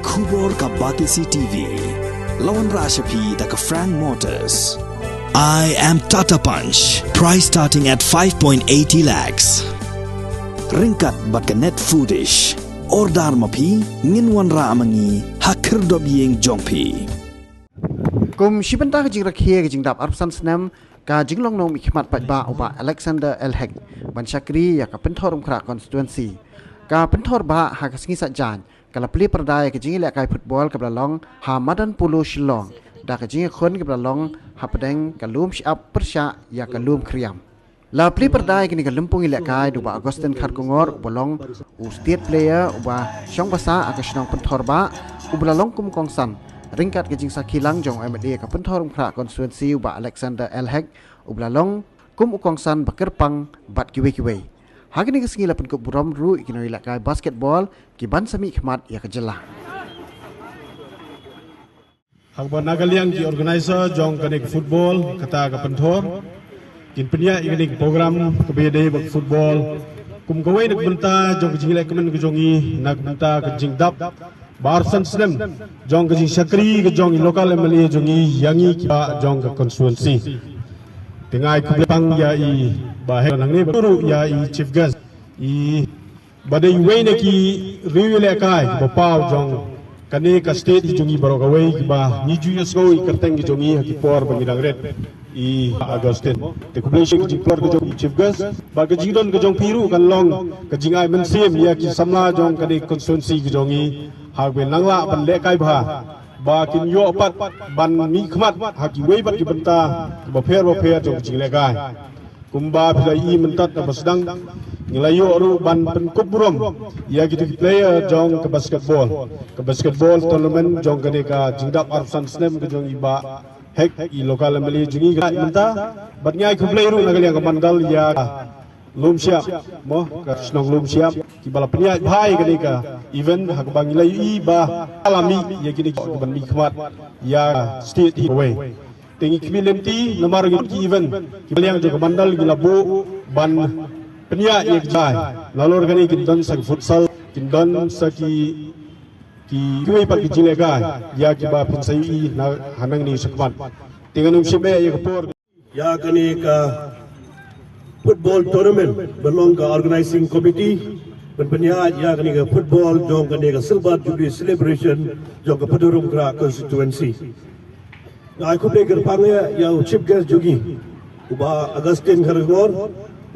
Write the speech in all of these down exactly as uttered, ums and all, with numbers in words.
Khubor ka Batesi T V. La wanrah sha phi da ka Frank Motors. I am Tata Punch. Price starting at five point eighty lakhs. Ryngkat bad ka Net Foodish. Order ma phi, ngin wanrah ma ngi ha khyrdop ïing jong phi. Kum shi bynta ka jingrakhe ka jingdap arphew san snem ka jinglong nongmihkhmat paidbah u Bah Alexander L Hek ban shakri ïa ka Pynthorumkhrah constituency. Ka Pynthor Bah ha ka sngi Saitjaiñ ka la plie pyrda ïa ka jingïalehkai football kaba la long ha madan Polo Shillong da ka jingïakhun kaba la long hapdeng ka lum shyiap pyrshah ïa ka lum khriam. La plie pyrda ïa kane ka lympung ïalehkai da u Bah Augustine Kharkongor uba long u state player uba shong basa ha ka shnong Pynthor Bah, uba la long kum u kongsan ryngkat ka jingsakhi lang jong u M L A ka Pynthorumkhrah constituency u Bah Alexander L Hek, uba la long kum u kongsan ba kyrpang bad kiwei kiwei. Ha kane ka sngi la pynkup burom ruh ïa ki nongïalehkai basketball ki ban sa mihkhmat ïa ka jylla. Haba na ka liang ki organizer jong kane ka football kata ka Pynthor kin pynïaid ïa kane ka program kaba ïadei bad football kum kawei na ka bynta jong ka jingleh kmen ka jong ngi na ka bynta ka jingdap ba arphew san snem jong ka jingshakri ka jong i local M L A jong ngi ïa ngi ki bah jong ka constituency. Te nga ai khublei pang ïa i Bah Hek nangne bad ruh ïa i chief guest i ba dei iwei na ki riew ïalehkai ba paw jong kane ka state i jong ngi baroh kawei kiba ngi ju ïohsngew ïa ka kyrteng i jong ngi ha ki por ba ngi dang rit i Augustine. Te khublei shibun ka jingpynlong ka jong i chief guest bad ka jingdon ka jong phi ruh kan long ka jingai mynsiem ïa ki samla jong kane ka constituency ka jong ngi ha kaba nang lah ban lehkai bha ba kin ïoh pat ban mihkhmat ha kiwei pat ki bynta kiba pher ba pher jong ka jinglehkai. Kumba phi la ïohi mynta kaba sdang ngi la ïoh ruh ban pynkup burom ïa kito ki player jong ka basketball. Ka basketball tournament jong kane ka jingdap arphew san snem ka jong i Bah Hek i local M L A jong ngi ka mynta. Bad ngi ai khublei ruh na ka liang ka mandal ïa lum shyiap mo ka shnong lum shyiap kiba la pynïaid bha ïa kane ka event ha kaba ngi la ïohi ba la mih ïa kine ki ban mihkhmat ïa state hi kawei. Te ngi khmih lynti namar ngi ki event ki liang jong ka mandal ngi la buh ban pynïaid ïa ki jai. Nalor kane kin don sa ki futsal kin don sa ki ki kiwei pat ki jinglehkai ïa kiba phin sa ïohi na hanang ni shakhmat. Te ngan ym shim eh ïa ka por. Ïa kane ka football tournament ba long ka organizing committee ban pynïaid ïa kane ka football jong kane ka silver jubilee celebration jong ka Pynthorumkhrah constituency. Nga ai khublei kyrpang ïa ïa u chief guest jong ngi u Bah Augustine Kharkongor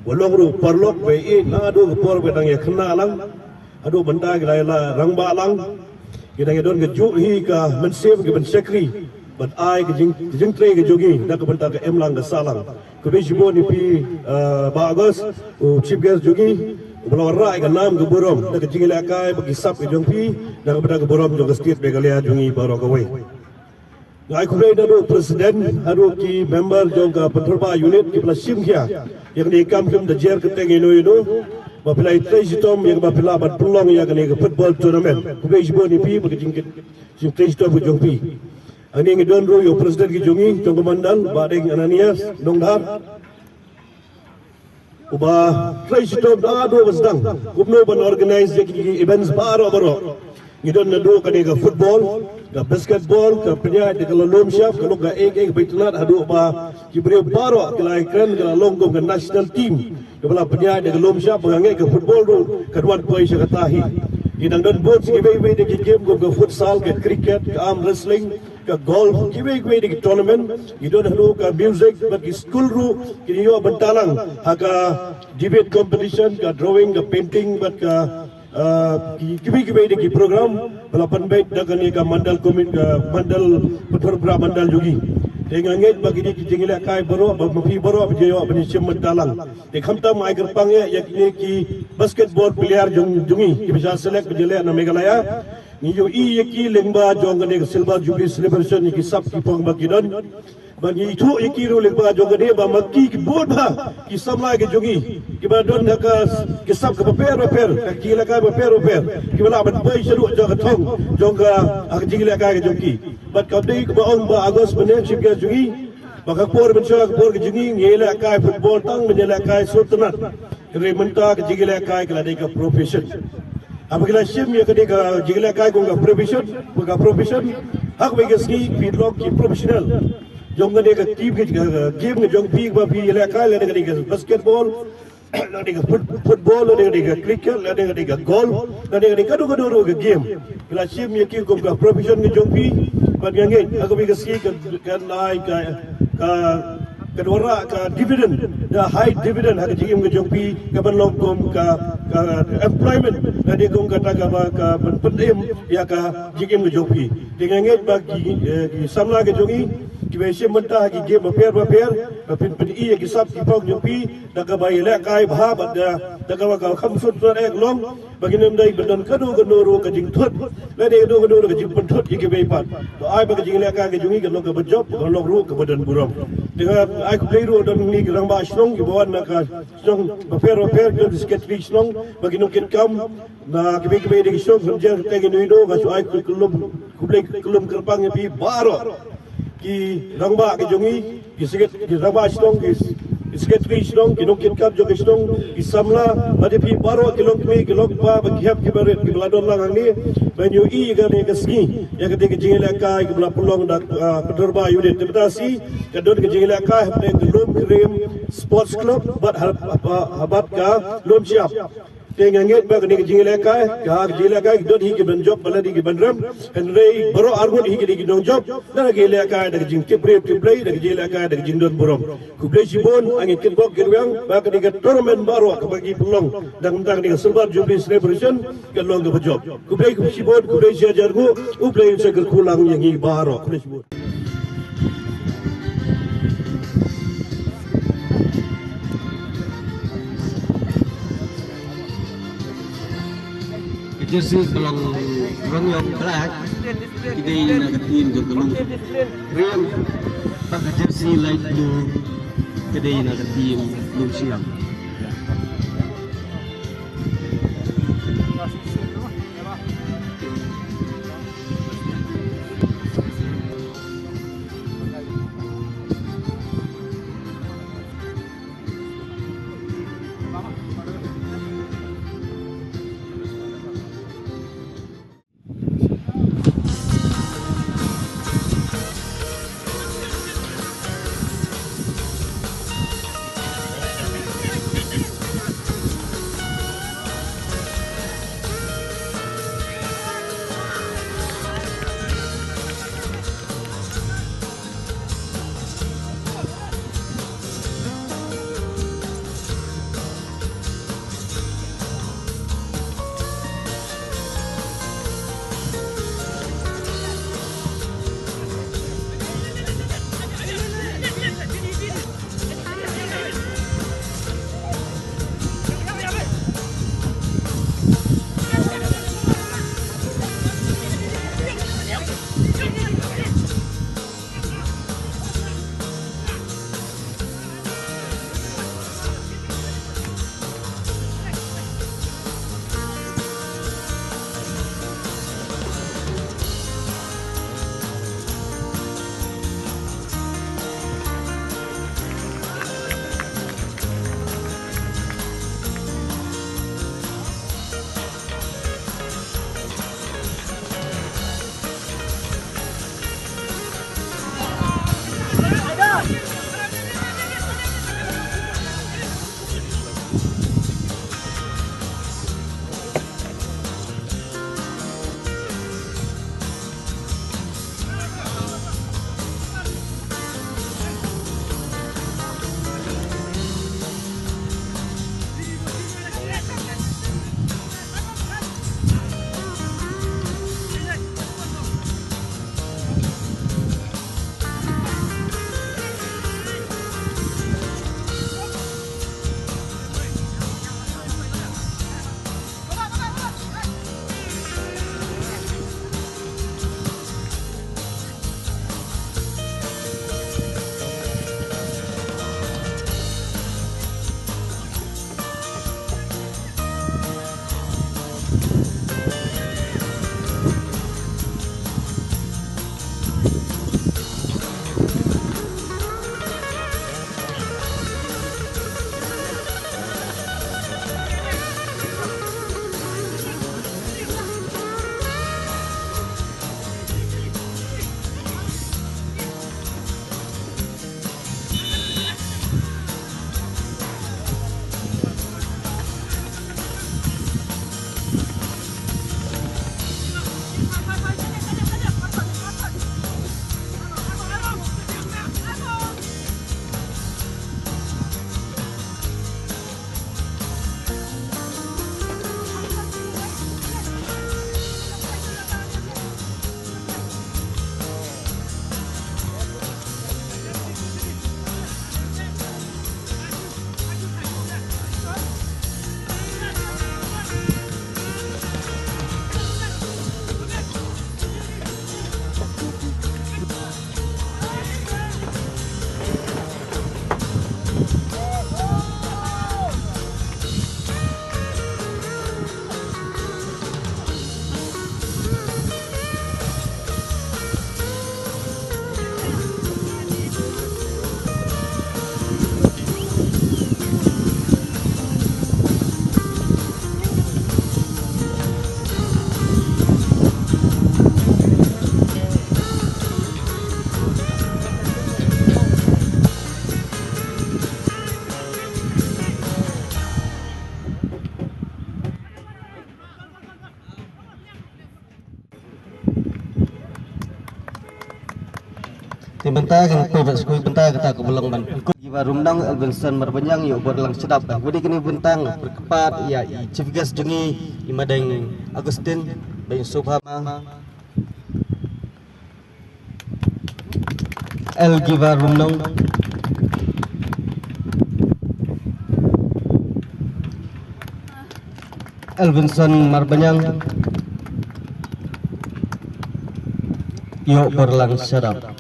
uba long ruh paralok ba ïeit naduh ka por ba dang ïa khynnah lang haduh mynta ki la ïa la rangbah lang. Ki dang ïa don ka juh hi ka mynsiem ka ban shakri ban ai ka jing ka jingtrei ka jong ngi na ka bynta ka imlang ka sahlang. Khublei shibun ïa phi, eh, Bah August u chief guest jong ngi uba la wanrah ïa ka nam ka burom na ka jingïalehkai bad ki sap ka jong phi na ka bynta ka burom jong ka state Meghalaya jong ngi baroh kawei. Nga ai khublei naduh president haduh ki member jong ka Pynthor Bah unit kiba la shim khia ïa kane ka kam, kim da jer kyrteng ïano ïano ba phi la ïatrei shitom ïa kaba phi lah ban pynlong ïa kane ka football tournament. Khublei shibun ïa phi bad ka jing jingtrei shitom ka jong phi. Hangne ngi don ruh ïa u president ka jong ngi jong ka mandal Bah Deng Ananias Nongdhar. Uba trei shitom naduh ba sdang kumno ban organize ïa ki events baroh baroh. Ngi don naduh kane ka football, ka basketball, ka pynïaid da ka lum shyiap, ka long ka ek ek ba itynnad haduh ba ki briew baroh ki la ïakren ka la long kum ka national team kaba la pynïaid da ka lum shyiap. Ba nga ngeit ka football ruh kan wan poi sha kata hi. Ngi dang don bun sa kiwei kiwei de ki game kum ka futsal, ka cricket, ka arm wrestling, ka golf, kiwei kiwei de ki tournament. Ngi don haduh ka music bad ki skul ruh kin ïoh bynta lang ha ka debate competition, ka drawing, ka painting bad ka, ah, ki kiwei kiwei de ki program ba la pynbeit da kane ka mandal commit, ah, mandal, Pynthorumkhrah mandal jong ngi. Te nga ngeit ba kine ki jingïalehkai baroh ba ma phi baroh ba ïoh ban ïashim bynta lang. Te khamtam ai kyrpang ïa ïa kine ki basketball player jong jong ngi kiba shah select ba ïaleh na Meghalaya. Ngi ïohi ïa ki lyngba jong kane ka silver jubilee celebration ïa ki sap ki phong ba ki don. Ba ngi ithuh ïa ki ruh lyngba jong kane ba ma ki ki bun bha ki samla ki jong ngi kiba don ha ka ki sap ka bapher bapher, ka ki ïalehkai bapher bapher kiba lah ban poi shaduh jong ka thong jong ka, ha ka jingïalehkai ka jong ki. Bad ka dei kaba ong Bah August mynne chief guest jong ngi ba ka por mynshuwa ka por ka jong ngi ngi ïalehkai football tang ban ïalehkai sngewtynnat. Hynrei mynta ka jingïalehkai ka la dei ka profession. Haba ki la shim ïa kane ka jingïalehkai kum ka profession, ka profession, ha kawei ka sngi phi long ki professional jong kane ka team, ka, ka game ka jong phi, ba phi ïalehkai lane kane ka basketball, lane ka foot-, football, lane kane ka cricket, lane kane ka golf, lane kane kano kano ruh ka game. Phi la shim ïa ki kum ka profession ka jong phi, bad nga ngeit ha kawei ka sngi kan, kan ai ka, ka, ka dwara ka dividend, da high dividend ha ka jingim ka jong phi, kaban long kum ka, ka employment, lane kum kata kaba ka pyn-, pynim ïa ka jingim ka jong phi. Te nga ngeit ba ki, eh, ki samla ka jong ngi kiba shim bynta ha ki game bapher bapher, ba phin pyni ïa ki sap ki phong jong phi da kaba ïalehkai bha, bad da, da kaba ka kham sut sut eh long, ba kin ym dei ban don kano kano ruh ka jingthut lane kano kano ruh ka jingpynthut ïa kiwei pat. To ai ba ka jingïalehkai ka jong ngi kan long kaba jop, kan long ruh kaba don burom. Te nga ai khublei ruh don ngi ki rangbah shnong kiba wan na ka shnong bapher bapher, ki don ki secretary shnong, ba ki nongkitkam na kiwei kiwei de ki shnong, hynrei te ngi ngi noh, nga shu ai khublei, khublei kyrpang ïa phi baroh ki rangbah ki jong ngi, ki secret-, ki rangbah shnong, ki, ki secretary shnong, ki nongkitkam jong ki shnong, ki samla, bad ïa phi baroh ki longkmie ki longkpa, ba ki hep ki barit kiba la don lang hangne ban ïohi ïa kane ka sngi, ïa kane ka jingïalehkai kaba la pynlong da, ah, Pyndorbah Unit. Te mynta shi ka don ka jingïalehkai hapdeng ka Lum Krim Sports Club bad ha, ha, ha, bad ka Lumshyiap. Te nga ngeit ba kane ka jingïalehkai, ka jingïalehkai ki don hi ki ban jop bad lane ki ban rem, hynrei baroh arngut hi ki dei ki nongjop, da ka jingïalehkai da ka jingtip briew tip Blei, da ka jingïalehkai da ka jingdon burom. Khublei shibun, ha ngi kitbok kitrwiang ba kane ka tournament baroh kaba ngi pynlong dang mynta kane ka Silver Jubilee Celebration kan long kaba jop. Khublei shibun, khublei shihajar nguh, U Blei un sa kyrkhu lang ïa ngi baroh. Khublei shibun. Ka jersey ka long Rangyong Black, ki dei na ka team jong ka Lum Krim. Bad ka jersey light blue ka dei na ka team Lumshyiap. Te mynta kan poi bad skul bynta kata ka ba long ban. Giva Rumnong, Elvinson Marbaniang ïoh bor lang shadap. Bad kane bynta nga pyrkhat ïa i chief guest jong ngi, i Madeng Augustine, ba ïoh sngewbha ma. El Giva Rumnong, Elvinson Marbaniang ïoh bor lang shadap.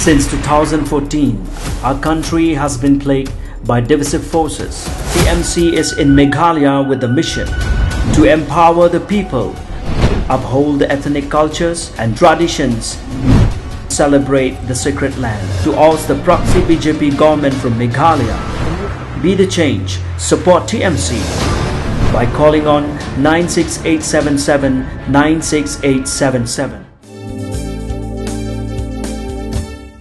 Since two thousand fourteen, our country has been plagued by divisive forces. T M C is in Meghalaya with the mission to empower the people, uphold the ethnic cultures and traditions, celebrate the sacred land, to oust the proxy B J P government from Meghalaya. Be the change. Support T M C by calling on nine six eight seven seven nine six eight seven seven.